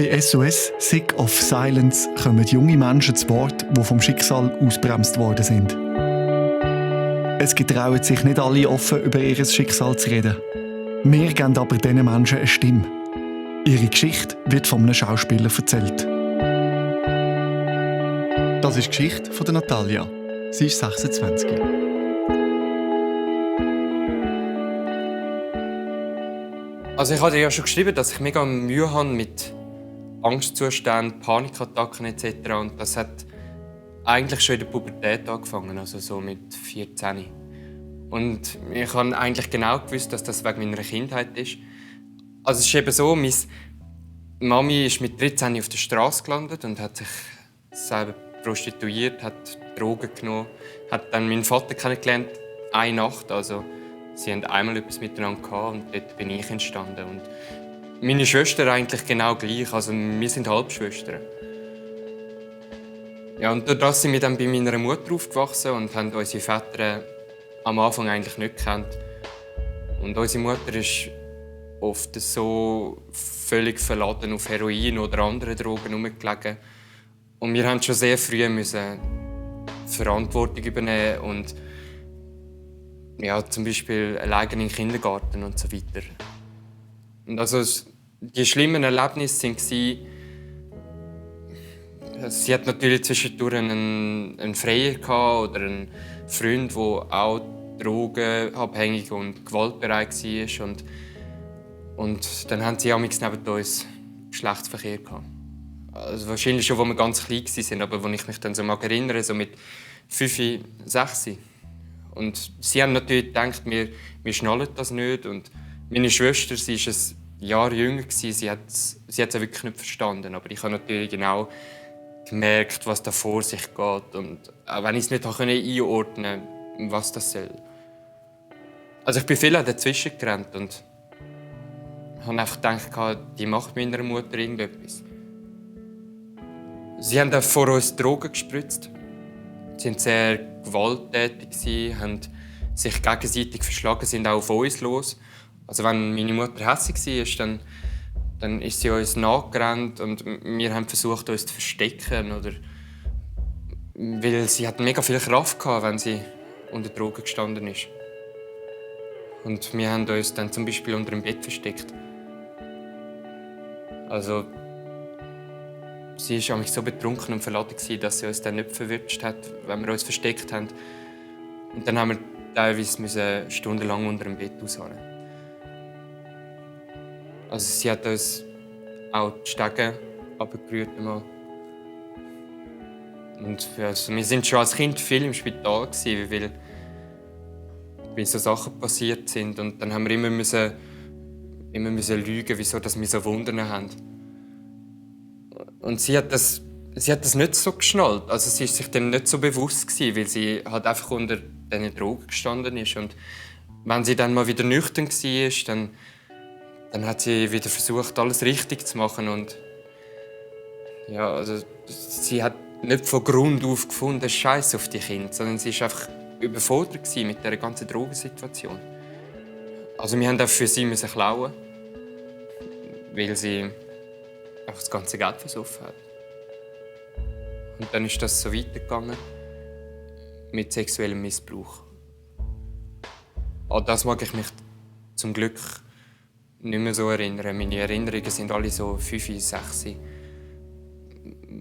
Bei SOS Sick of Silence kommen junge Menschen zu Wort, die vom Schicksal ausbremst worden sind. Es getrauen sich nicht alle offen über ihr Schicksal zu reden. Wir geben aber diesen Menschen eine Stimme. Ihre Geschichte wird von einem Schauspieler erzählt. Das ist die Geschichte von Natalia. Sie ist 26. Also ich habe dir ja schon geschrieben, dass ich mega Mühe habe mit Angstzuständen, Panikattacken etc. Und das hat eigentlich schon in der Pubertät angefangen, also so mit 14. Und ich habe eigentlich genau gewusst, dass das wegen meiner Kindheit ist. Also es ist eben so, meine Mami ist mit 13 auf der Straße gelandet und hat sich selber prostituiert, hat Drogen genommen, hat dann meinen Vater kennengelernt, eine Nacht. Also sie haben einmal etwas miteinander gehabt und dort bin ich entstanden. Und meine Schwester eigentlich genau gleich, also wir sind Halbschwestern. Ja, und dadurch sind wir dann bei meiner Mutter aufgewachsen und haben unsere Väter am Anfang eigentlich nicht gekannt. Und unsere Mutter ist oft so völlig verladen auf Heroin oder andere Drogen herumgelegen. Und wir mussten schon sehr früh Verantwortung übernehmen und ja, zum Beispiel alleine in den Kindergarten und so weiter. Und also die schlimmen Erlebnisse waren, sie hat natürlich zwischendurch einen Freier oder einen Freund, der auch drogenabhängig und gewaltbereit war. Und dann haben sie amigs neben uns Geschlechtsverkehr gehabt. Also wahrscheinlich schon, als wir ganz klein waren, aber als ich mich dann so mag erinnere, so mit 5, 6. Und sie haben natürlich gedacht, wir schnallen das nicht. Und meine Schwester, sie war ein Jahr jünger, sie hat es wirklich nicht verstanden. Aber ich habe natürlich genau gemerkt, was da vor sich geht. Und auch wenn ich es nicht einordnen konnte, was das soll. Also ich bin viel dazwischen gerannt und habe einfach gedacht, die macht meiner Mutter irgendetwas. Sie haben vor uns Drogen gespritzt. Sie waren sehr gewalttätig, haben sich gegenseitig verschlagen, sind auch auf uns los. Also wenn meine Mutter hässlich war, dann ist sie uns nachgerannt und wir haben versucht, uns zu verstecken. Weil sie hat mega viel Kraft gehabt, wenn sie unter Drogen gestanden ist. Und wir haben uns dann zum Beispiel unter dem Bett versteckt. Also sie war nämlich so betrunken und verladen, dass sie uns dann nicht verwirrt hat, wenn wir uns versteckt haben. Und dann haben wir teilweise stundenlang unter dem Bett ausharren. Also sie hat uns auch die Stege runtergerührt. Und also, wir waren schon als Kind viel im Spital, weil so Sachen passiert sind. Und dann haben wir immer lügen, wieso dass wir so Wunder haben. Und sie hat das nicht so geschnallt. Also sie war sich dem nicht so bewusst gewesen, weil sie halt einfach unter diesen Drogen gestanden ist. Und wenn sie dann mal wieder nüchtern war, dann hat sie wieder versucht, alles richtig zu machen. Und ja, also sie hat nicht von Grund auf gefunden, Scheiß auf die Kinder, sondern sie war einfach überfordert mit dieser ganzen Drogensituation. Also wir mussten auch für sie klauen, weil sie einfach das ganze Geld versoffen hat. Und dann ist das so weitergegangen mit sexuellem Missbrauch. An das mag ich mich zum Glück nicht mehr so erinnern. Meine Erinnerungen sind alle so 5, 6.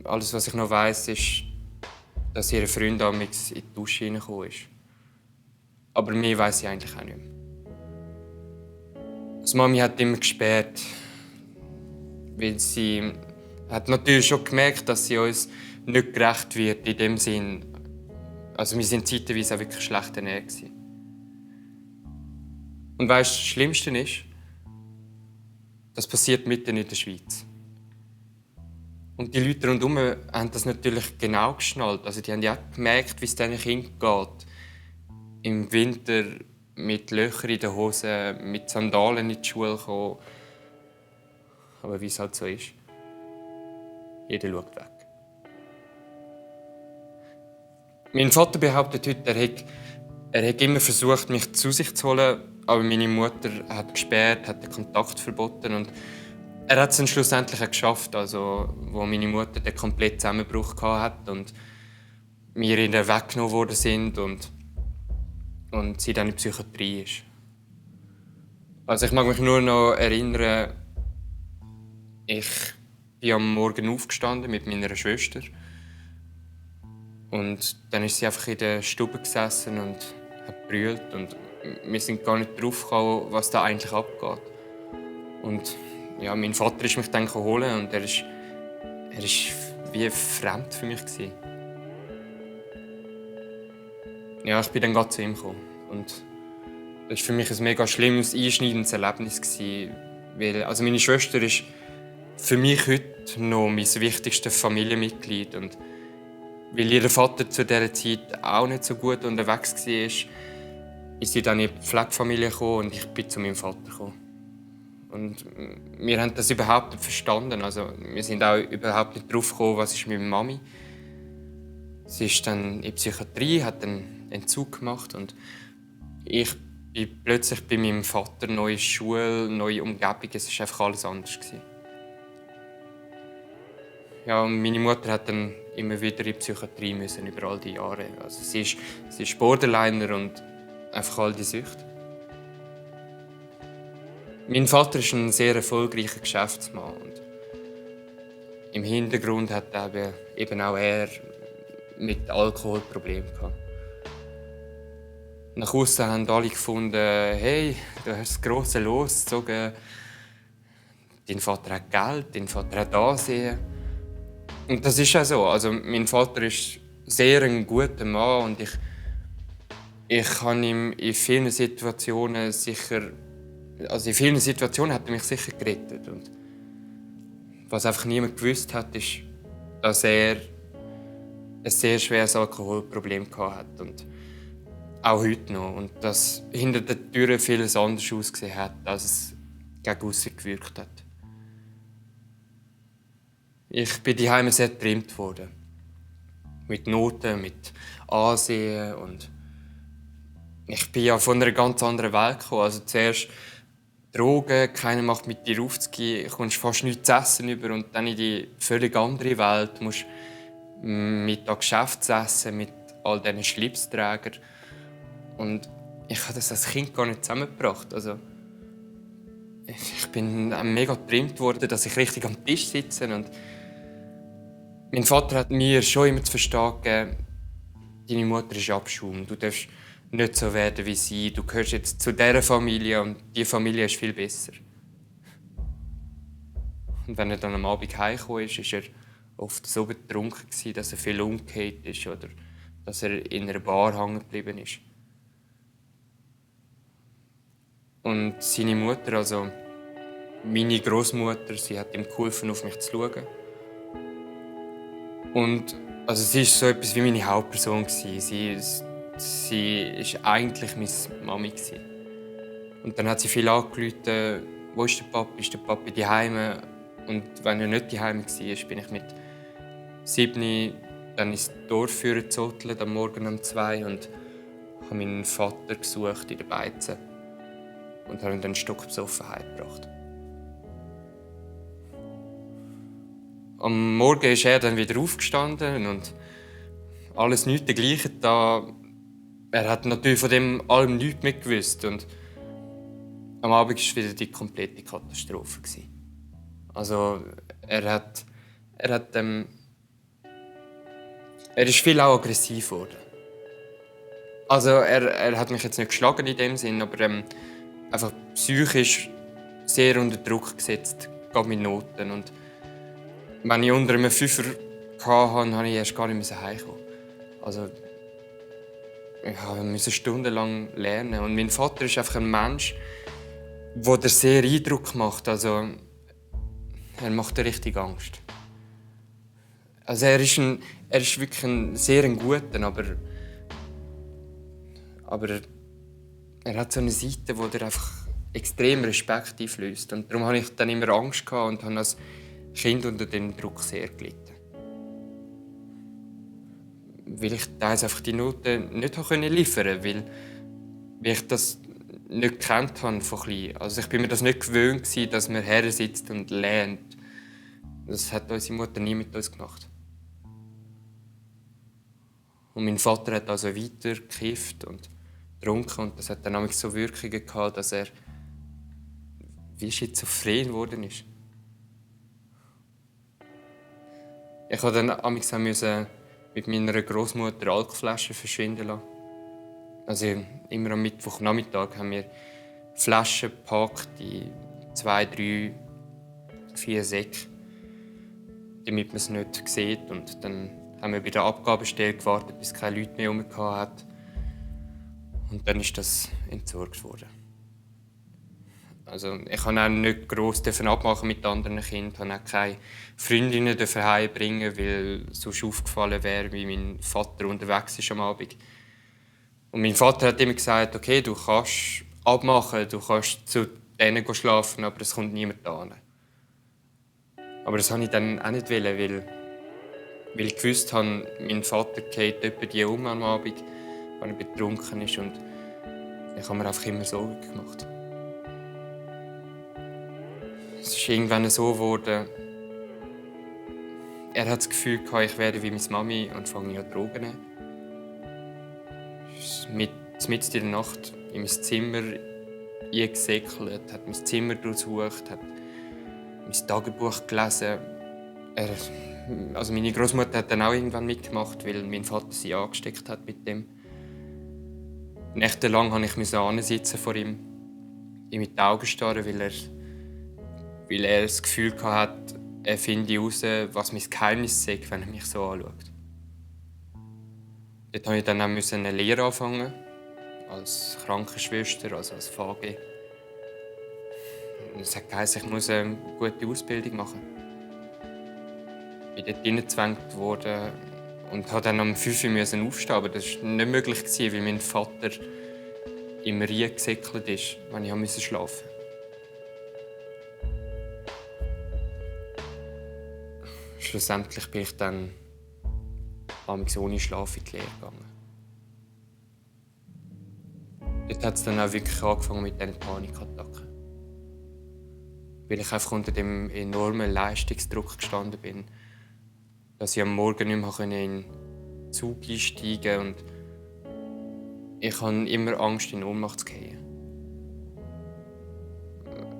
Alles, was ich noch weiss, ist, dass ihr Freund damals in die Dusche hineingekommen ist. Aber mehr weiss ich eigentlich auch nicht mehr. Die Mami hat immer gesperrt, weil sie hat natürlich schon gemerkt, dass sie uns nicht gerecht wird in dem Sinn. Also wir waren zeitweise auch wirklich schlecht ernährt. Und weißt du, das Schlimmste ist, das passiert mitten in der Schweiz. Und die Leute rundherum haben das natürlich genau geschnallt. Also die haben ja auch gemerkt, wie es diesen Kindern geht. Im Winter mit Löchern in den Hosen, mit Sandalen in die Schule kommen. Aber wie es halt so ist, jeder schaut weg. Mein Vater behauptet heute, er hat immer versucht, mich zu sich zu holen, aber meine Mutter hat gesperrt, hat den Kontakt verboten. Und Er hat es dann schlussendlich auch geschafft, also, wo meine Mutter den kompletten Zusammenbruch hatte und wir in der weggenommen worden sind und sie dann in die Psychiatrie ist. Also ich mag mich nur noch erinnern, ich bin am Morgen aufgestanden mit meiner Schwester und dann ist sie einfach in der Stube gesessen und hat gebrüllt und wir sind gar nicht drauf gekommen, was da eigentlich abgeht. Und ja, mein Vater ist mich dann holen und er ist wie fremd für mich gewesen. Ja, ich bin dann gerade zu ihm gekommen und das war für mich ein mega schlimmes, einschneidendes Erlebnis gewesen, weil also meine Schwester ist für mich heute noch mein wichtigstes Familienmitglied und weil ihr Vater zu dieser Zeit auch nicht so gut unterwegs war, ist sie dann in die Pflegefamilie gekommen und ich bin zu meinem Vater gekommen. Und wir haben das überhaupt nicht verstanden. Also, wir sind auch überhaupt nicht drauf gekommen, was ist mit meiner Mami. Sie ist dann in die Psychiatrie, hat einen Entzug gemacht und ich bin plötzlich bei meinem Vater, neue Schule, neue Umgebung. Es war einfach alles anders. Ja, und meine Mutter hat dann immer wieder in die Psychiatrie müssen, über all die Jahre. Also sie ist Borderliner und einfach all die Süchte. Mein Vater ist ein sehr erfolgreicher Geschäftsmann. Und im Hintergrund hat eben auch er mit Alkohol Probleme gehabt. Nach außen haben alle gefunden, hey, du hast das grosse Los gezogen. Dein Vater hat Geld, dein Vater hat Ansehen. Und das ist auch so. Also, mein Vater ist sehr ein guter Mann und ich kann ihm in vielen Situationen sicher, also in vielen Situationen hat er mich sicher gerettet. Und was einfach niemand gewusst hat, ist, dass er ein sehr schweres Alkoholproblem hatte und auch heute noch. Und dass hinter der Tür vieles anders ausgesehen hat, als es gegen aussen gewirkt hat. Ich bin daheim sehr getrimmt worden. Mit Noten, mit Ansehen und ich bin ja von einer ganz anderen Welt gekommen. Also zuerst Drogen, keiner macht mit dir aufzugehen, du kommst fast nichts zu essen über und dann in die völlig andere Welt. Du musst mit an Geschäftsessen, mit all diesen Schlipsträgern. Und ich habe das als Kind gar nicht zusammengebracht. Also, ich bin mega getrimmt worden, dass ich richtig am Tisch sitze. Und mein Vater hat mir schon immer zu verstehen gegeben, deine Mutter ist Abschaum. Du darfst nicht so werden wie sie. Du gehörst jetzt zu dieser Familie und diese Familie ist viel besser. Und wenn er dann am Abend heimgekommen ist, war er oft so betrunken, dass er viel umgekehrt ist oder dass er in einer Bar hängen geblieben ist. Und seine Mutter, also meine Großmutter, sie hat ihm geholfen, auf mich zu schauen. Und also sie war so etwas wie meine Hauptperson. Sie war eigentlich meine Mami. Und dann hat sie viel angerufen, wo ist der Papi? Ist der Papi daheim? Und wenn er nicht daheim war, bin ich mit 7 dann ins Dorf gezotelt, am Morgen um 2 und habe meinen Vater gesucht in der Beize und habe ihm dann einen Stock besoffen heimgebracht. Am Morgen ist er dann wieder aufgestanden und alles nichts dergleichen da. Er hat natürlich von dem allem nichts mehr gewusst und am Abend war es wieder die komplette Katastrophe. Also er ist viel auch aggressiv geworden. Also er hat mich jetzt nicht geschlagen in dem Sinn, aber einfach psychisch sehr unter Druck gesetzt, gerade mit Noten. Und wenn ich unter einem Fünfer hatte, konnte ich erst gar nicht heimkommen. Also ich musste stundenlang lernen. Und mein Vater ist einfach ein Mensch, der sehr Eindruck macht. Also er macht dir richtig Angst. Also er ist wirklich ein sehr guter, aber er hat so eine Seite, die dir einfach extrem Respekt einflößt. Und darum hatte ich dann immer Angst und habe als Kind unter dem Druck sehr gelitten. Weil ich teils einfach die Noten nicht liefern konnte, weil ich das nicht gekannt habe von klein. Also ich bin mir das nicht gewöhnt gewesen, dass man her sitzt und lernt. Das hat unsere Mutter nie mit uns gemacht. Und mein Vater hat also weiter gekifft und getrunken und das hat dann auch so Wirkungen gehabt, dass er wie schizophren geworden ist. Ich musste dann auch mit meiner Großmutter Alkflaschen verschwinden lassen. Also immer am Mittwochnachmittag haben wir Flaschen gepackt in 2, 3, 4 Säcke, damit man es nicht sieht. Und dann haben wir bei der Abgabestelle gewartet, bis keine Leute mehr herum hatten. Und dann ist das entsorgt worden. Also ich durfte auch nicht gross abmachen mit anderen Kindern. Ich durfte auch keine Freundinnen heimbringen, weil sonst aufgefallen wäre, wie mein Vater unterwegs ist am Abend. Und mein Vater hat immer gesagt, okay, du kannst abmachen, du kannst zu denen schlafen, aber es kommt niemand an. Aber das wollte ich dann auch nicht, weil ich gewusst habe, mein Vater geht etwa die am Abend, wenn er betrunken ist. Und ich habe mir einfach immer Sorgen gemacht. Es ist irgendwann so geworden, er hat das Gefühl, ich werde wie meine Mami und fange an Drogen nehmen. Mitten in der Nacht in mein Zimmer eingesäckelt, hat mein Zimmer durchsucht, hat mein Tagebuch gelesen. Also meine Großmutter hat dann auch irgendwann mitgemacht, weil mein Vater sie angesteckt hat mit dem. Nächtelang musste ich ansitzen vor ihm, ihm in die Augen starren, weil er das Gefühl hatte, er finde heraus, was mein Geheimnis sei, wenn er mich so anschaut. Dort musste ich dann auch eine Lehre anfangen, als Krankenschwester, also als VG. Das heisst, ich muss eine gute Ausbildung machen. Ich bin dort hineingezwängt worden und musste dann um 5 Uhr aufstehen. Aber das war nicht möglich, weil mein Vater immer reingesäckelt ist, wenn ich schlafen musste. Schlussendlich bin ich dann ohne Schlaf in die Lehre gegangen. Dort hat es dann auch wirklich angefangen mit diesen Panikattacken. Weil ich einfach unter dem enormen Leistungsdruck gestanden bin, dass ich am Morgen nicht mehr in den Zug einsteigen konnte. Und ich hatte immer Angst, in Ohnmacht zu fallen.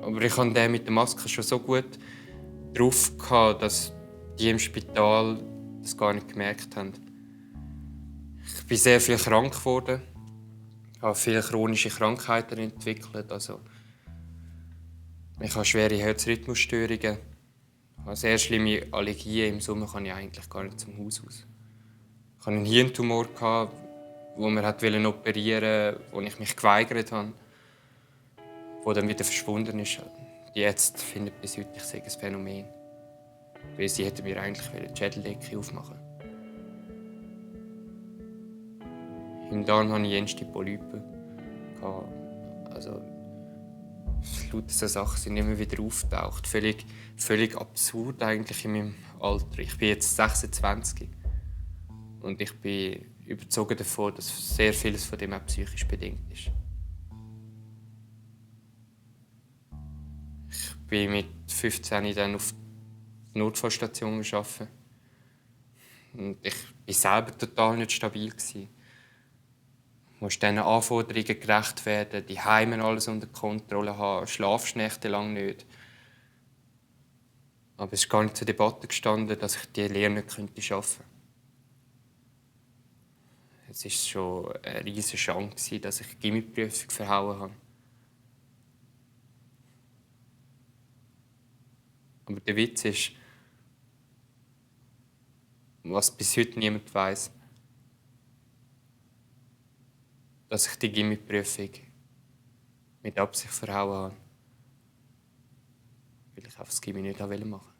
Aber ich hatte den mit der Maske schon so gut drauf, dass die im Spital das gar nicht gemerkt haben. Ich bin sehr viel krank geworden. Ich habe viele chronische Krankheiten entwickelt. Also, ich habe schwere Herzrhythmusstörungen. Ich habe sehr schlimme Allergien. Im Sommer kann ich eigentlich gar nicht zum Haus aus. Ich hatte einen Hirntumor, den man operieren wollte, wo ich mich geweigert habe, der dann wieder verschwunden ist. Die Ärzte finden bis heute, ich sei ein Phänomen. Weil sie hätten mir eigentlich die Schädeldecke aufmachen. Im Darm hatte ich jenste Polypen. Also, lauter so Sachen sind immer wieder aufgetaucht. Völlig absurd eigentlich in meinem Alter. Ich bin jetzt 26 und ich bin überzeugt davon, dass sehr vieles von dem auch psychisch bedingt ist. Ich bin mit 15 dann auf die Notfallstation gearbeitet. Und ich war selber total nicht stabil. Du musst diesen Anforderungen gerecht werden, die Heime alles unter Kontrolle haben, schlafst nächtelang nicht. Aber es ist gar nicht zur Debatte gestanden, dass ich diese Lehre nicht arbeiten könnte. Es war schon eine riesige Chance, dass ich die Gimmi-Prüfung verhauen habe. Aber der Witz ist, was bis heute niemand weiss, dass ich die Gimmi-Prüfung mit Absicht verhauen habe, weil ich einfach das Gimmi nicht machen wollte.